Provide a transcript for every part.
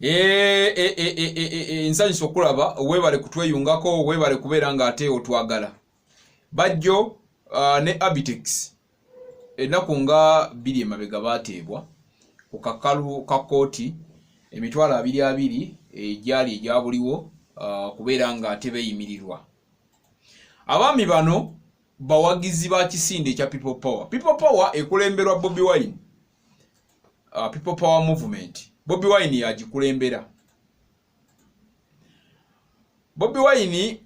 Eh, eh, eh, nsanyusa okulaba, weebale kutweyungako, weebale kubeera ng'ate otwagala. Bajjo ne Abitex ennaku nga 2 emabega baateebwa ku kakalu ka kkooti 20,000 egyali egya buliwo kubeera ng'ate beeyimirirwa. Abaami bano bawagizi ba kisinde ekya People Power. People Power ekulemberwa Bobi Wine. People Power Movement Bobi Wine yagikulembera. Bobi Wine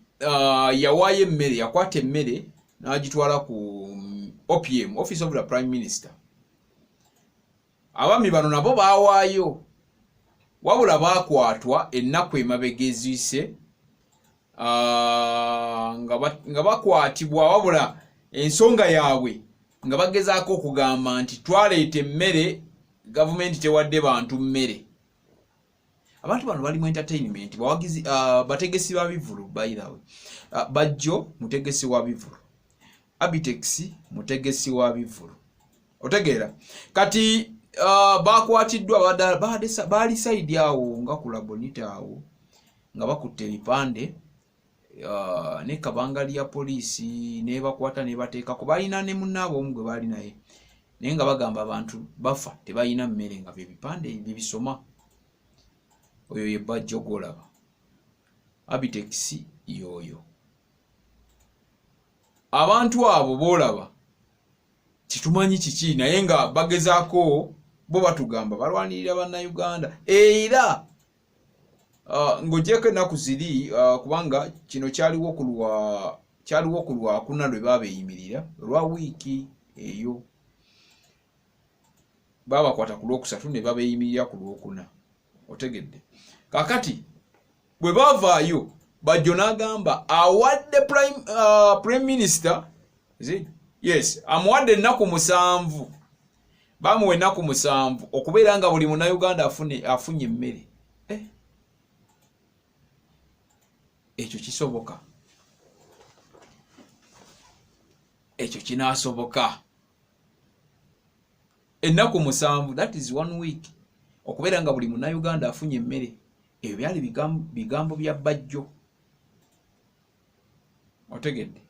yawaayo emmere, yakwata emmere n'agitwala ku OPM, Office of the Prime Minister. Abaami bano nabo baawaayo, wabula baakwatwa ennaku emabega eziyise, nga bakwatibwa, wabula ensonga yaabwe nga bagezaako okugamba nti twaleeta emmere, gavumenti tewadde bantu mmere. Abantu bano bali mu entertainment, bawagizi, bategesi ba bivulu. By the way, Bajjo mutegesi wa bivulu, Abitex mutegesi wa bivulu, otegeera? Kati bakwatiddwa, baali side awo nga ku Labonita awo nga bakutte ebipande ne kabangali ya poliisi nebakwata nebateekako. Balina ne munnaabwe omu gwe baali naye, naye nga bagamba abantu bafa, tebalina mmere, nga byebipande bibisoma. Oyo ye Bajjo gwolaba, Abitex yoyo. Abantu abo boolaba kitumanyi kiki, naye nga bagezaako bo batugamba balwanirira Bannayuganda. Era ng'ogyeko ennaku ziri, kubanga kino kyaliwo ku Lwakuna lwe baabeeyimirira olwa wiiki eyo, baabakwata ku Lwokusatu ne babeeyimirira ku Lwokuna, otegedde? Kakati bwe baavaayo, Bajjo n'agamba awadde prime minister, is it? Yes, amuwadde ennaku 7, bamuwa ennaku 7 okubeera nga buli Munnayuganda afunye emmere. Ekyo kisoboka? Ekyo kinaasoboka? Ennaku 7, that is one week, okubeera nga buli Munnayuganda afunye emmere. Ebyo byali bigambo bya Bajjo, otegedde?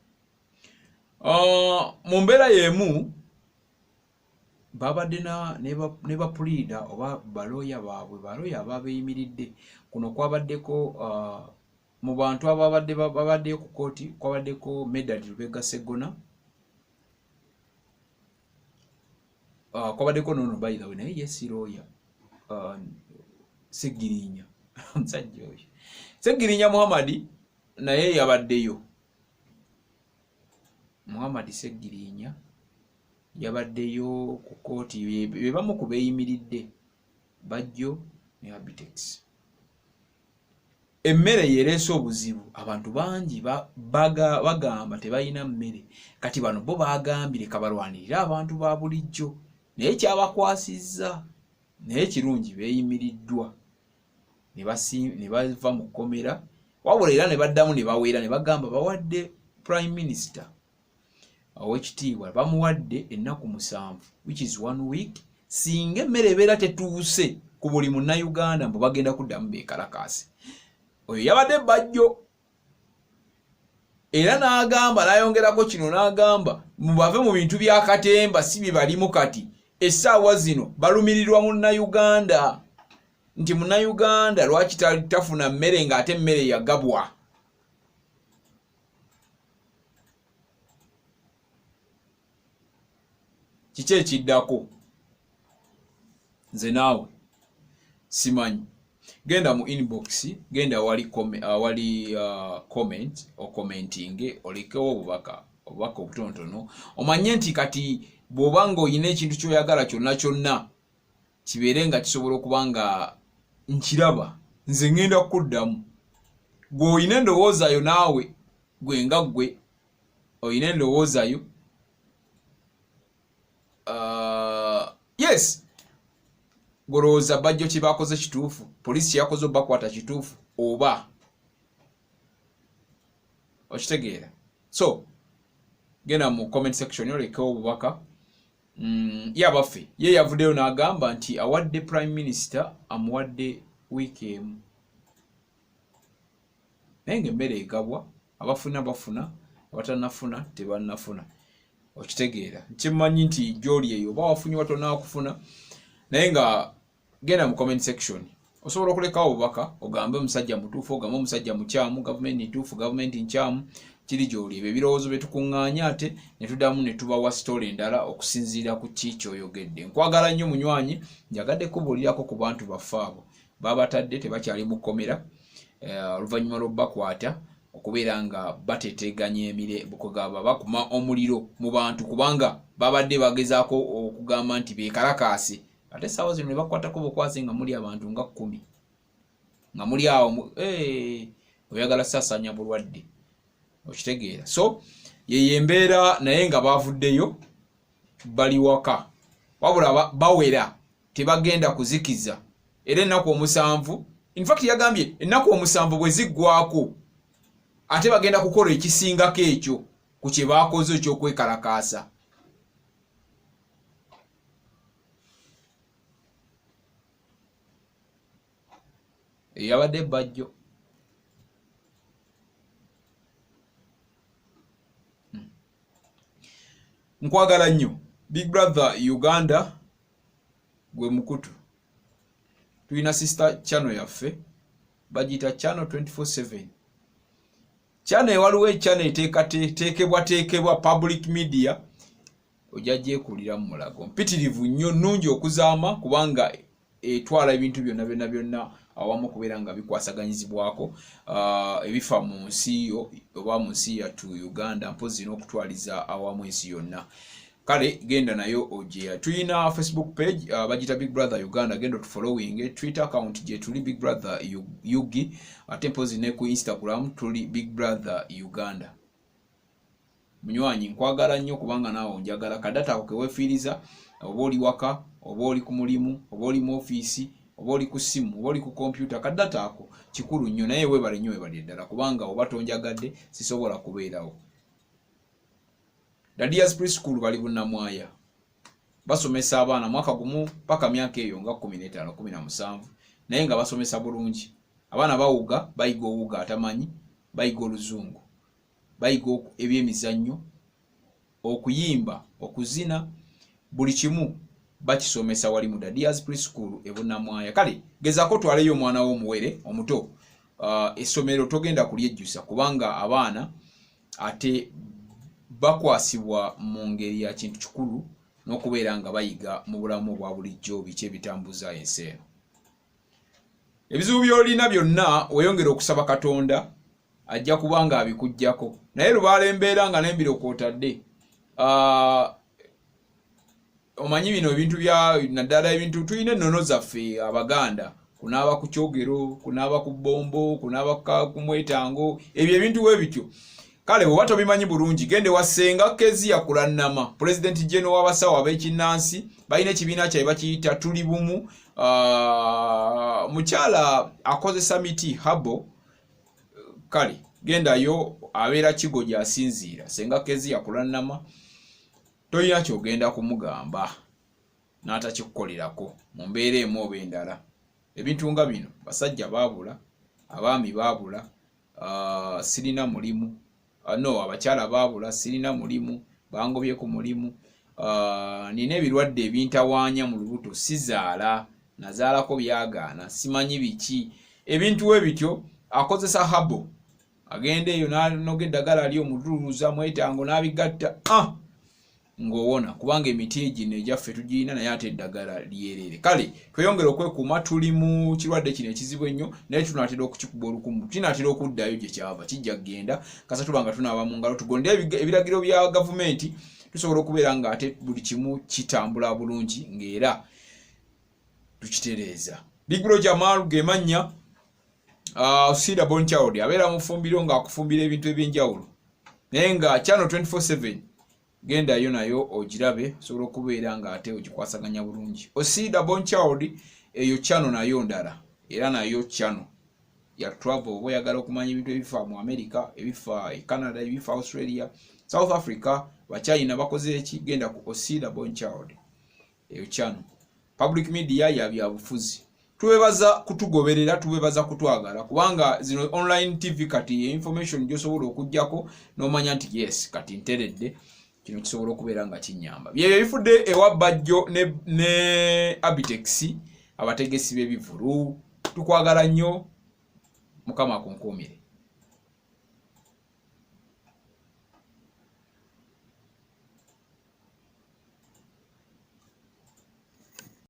Mu mbeera y'emu babadde ne bapuliida oba balooya baabwe, balooya ababeeyimiridde. Kuno kwabaddeko, mu bantu ababadde babaddeyo ku kkooti, kwabaddeko Medard Lubega Seggona, kwabaddeko nono, by the way, naye ye si looya, Segirinya, omusajja oyo Segirinya Muhammad naye yabaddeyo. Muhammad Segirinya yabaddeyo ku kkooti, be bamu ku beeyimiridde Bajjo ne Abitex. Emmere yereese obuzibu, abantu bangi bagamba tebalina mmere. Kati bano bo bagambye leka balwanirire abantu ba bulijjo, naye kyabakwasizza. Naye kirungi beeyimiriddwa ne bava mu kkomera, wabula era ne baddamu ne baweera ne bagamba bawadde prime minister owekitiibwa, bamuwadde ennaku 7, which is one week. Singa emmere ebeera tetuuse ku buli Munnayuganda, mbu bagenda kuddamu beekalakaase. Oyo yabadde Bajjo, era n'agamba, n'ayongerako kino, n'agamba mubave mu bintu bya katemba, si bye balimu kati. Essaawa zino balumirirwa Munnayuganda nti Munnayuganda lwaki tafuna mmere ng'ate emmere yagabwa? Kiki ekiddako? Nze naawe simanyi. Genda mu inbox, genda awali comment, ocommentinge, olekewo obubaka obutonotono, omanye nti kati bw'oba ng'olina ekintu ky'oyagala kyonna kyonna kibeere nga kisobola okuba nga nkiraba, nze ŋŋenda kukuddamu. Gwe olina endowoozayo, naawe gwe nga ggwe olina endowoozayo, yes, golowooza Bajjo kye bakoze kituufu, poliisi kyeyakoze obakwata kituufu oba okitegeera? So genda mu comment section olekewo obubaka. Yabaffe ye yavuddeyo n'agamba nti awadde prime minister, amuwadde Wiiki emu, naye nga emmere egabwa, abafuna bafuna, abatanafuna tebannafuna. Okitegeera? Nkimmanyi nti gyoli eyo oba wafunye watonakufuna, naye nga genda mu comment section, osobola okulekawo obubaka ogambe omusajja mutuufu, ogambe omusajja mukyamu, gavumenti ntuufu, gavumenti nkyamu, kiri gyoli. Ebyo ebirowoozo bye tukuŋŋaanya ate ne tuddamu ne tubawa sitole endala okusinziira ku ki kyoyogedde. Nkwagala nnyo munywanyi, njagadde kubuulirako ku bantu baffe abo babatadde tebakyali mu kkomera eh, oluvannyuma lw'okubakwata okubeera nga bateteganya emire kugamba bakuma omuliro mu bantu, kubanga babadde bagezaako okugamba nti bekalakaase, ate essaawa zino ne bakwatako bukwasi nga muli abantu nga 10 nga muli awo, eh, oyagala sasanya bulwadde. Okitegeera? So yeyo embeera, naye nga bavuddeyo bali waka, wabula bawera tebagenda kuzikiza. Era ennaku 7, infact yagambye ennaku 7 bwe ziggwako ate bagenda kukola ekisingako ekyo ku kye baakoze ekyokwekalakaasa. Eyabadde bajjo Nkwagala nnyo Big Brother Uganda, gwe mukutu. Tulina sister channel yaffe, bagiyita Channel 24/7 channel. Waliwo echannel eteekebwateekebwa public media, ojja gyekulira mu mulago mpitirivu nnyo, nnungi okuzaama, kubanga etwala ebintu byonna byonna byonna awamu okubeera nga bikwasaganyizibwako ebifa mu nsi yo oba mu nsi yattu Uganda, mpozi n'okutwaliza awamu ensi yonna. Kale genda nayo ojeya. Tulina Facebook page, bagita Big Brother Uganda, genda otufollowing. Twitter account gye tuli Big Brother UG, ate mpozi ne ku Instagram tuli Big Brother Uganda. Munywanyi, nkwagala nnyo kubanga naawe onjagala. Kadata ako kewefiiriza, oba oli waka, oba oli ku mulimu, oba oli mu ofiisi, oba oli ku ssimu, oba oli ku kompyuta, kadata ako kikulu nnyo. Naye weebale nnyo, weebale ddala, kubanga oba tonjagadde sisobola kubeerawo. Dadias Preschool bali Bunnamwaya, basomesa abaana mwaka 1 paka myaka eyo nga 15, 17, naye nga basomesa bulungi. Abaana bawuga, bayiga owuga atamanyi, bayiga oluzungu, bayiga ebyemizannyo, okuyimba, okuzina, buli kimu bakisomesa wali mu Dadias Preschool e Bunnamwaya. Kale gezaako otwaleyo omwana wo omuwere omuto, essomero togenda kulyejjusa, kubanga abaana ate bakwasibwa mu ngeri ya kintu kikulu n'okubeera nga bayiga mu bulamu obwa bulijjo biki ebitambuza ensi eno. Ebizibu by'olina byonna weeyongere okusaba Katonda, ajja kuba nga abikuggyako. Naye lubaala embeera nga n'embiro kwotadde, omanyi bino ebintu bya naddala ebintu tulina ennono zaffe Abaganda, kunaaba ku kyogero, kunaaba ku bbombo, kunaaba ku mwetango, ebyo ebintu we bityo. Kale bw'oba tobimanyi bulungi, gende wa Ssenga Kezia Kulannama, Pulezidenti Geno w'abasawo ab'ekinnansi. Balina ekibiina kyabwe bakiyita Tuli Bumu. Mukyala akozesa miti habo. Kale gendayo, abeera Kigo gy'asinziira. Ssenga Kezia Kulannama, tolina ky'ogenda kumugamba n'atakikukolerako mu mbeera emu oba endala. Ebintu nga bino, basajja baabula, abaami baabula, sirina mulimu, no abakyala baabula, sirina mulimu, bangobye ku mulimu, nina ebirwadde ebintawaanya mu lubuto, sizaala, nazaalako byagaana, simanyi biki, ebintu we bityo. Akozesa habo, agenda eyo n'anoga eddagala lyo omutuluuza mwetango n'abigatta, ng'owona, kubanga emiti gino egyaffe tugirina, naye ate eddagala lyerere. Kale tweyongere okwekuuma, tuli mu kirwadde kino ekizibu ennyo, naye tunaatera okukikuba olukumu, kinaatera okuddayo gye kyava, kijja kugenda kasa tuba nga tunaaba mu ngalo, tugonde ebiragiro bya gavumenti, tusobola okubeera nga ate buli kimu kitambula bulungi ng'era tukitereeza. Big Bro Jamal gemannya. Sida Bon Child abeera mufumbiro ng'akufumbira ebintu ebyenjawulo, naye nga Channel 24/7 gendayo nayo ogirabe, osobola okubeera nga ate ogikwasaganya bulungi. Osida Bon Child eyo channel nayo ndala, era nayo channel ya travel. Oba oyagala okumanya ebintu ebifa mu America, ebifa e Canada, ebifa Australia, South Africa, Bachina bakoze eki, genda ku Osida Bon Child, eyo channel. Public media ya byabufuzi. Tubebaza kutugoberera, tubebaza kutwagala, kubanga zino online TV kati information gyosobola okugjako n'omanya nti yes, kati nteredde, kino kisobola okubeera nga kinyamba. Byebyo ebifudde ewa Bajjo ne Abitex, abategesi b'ebivulu. Tukwagala nnyo, Mukama akunkuumire.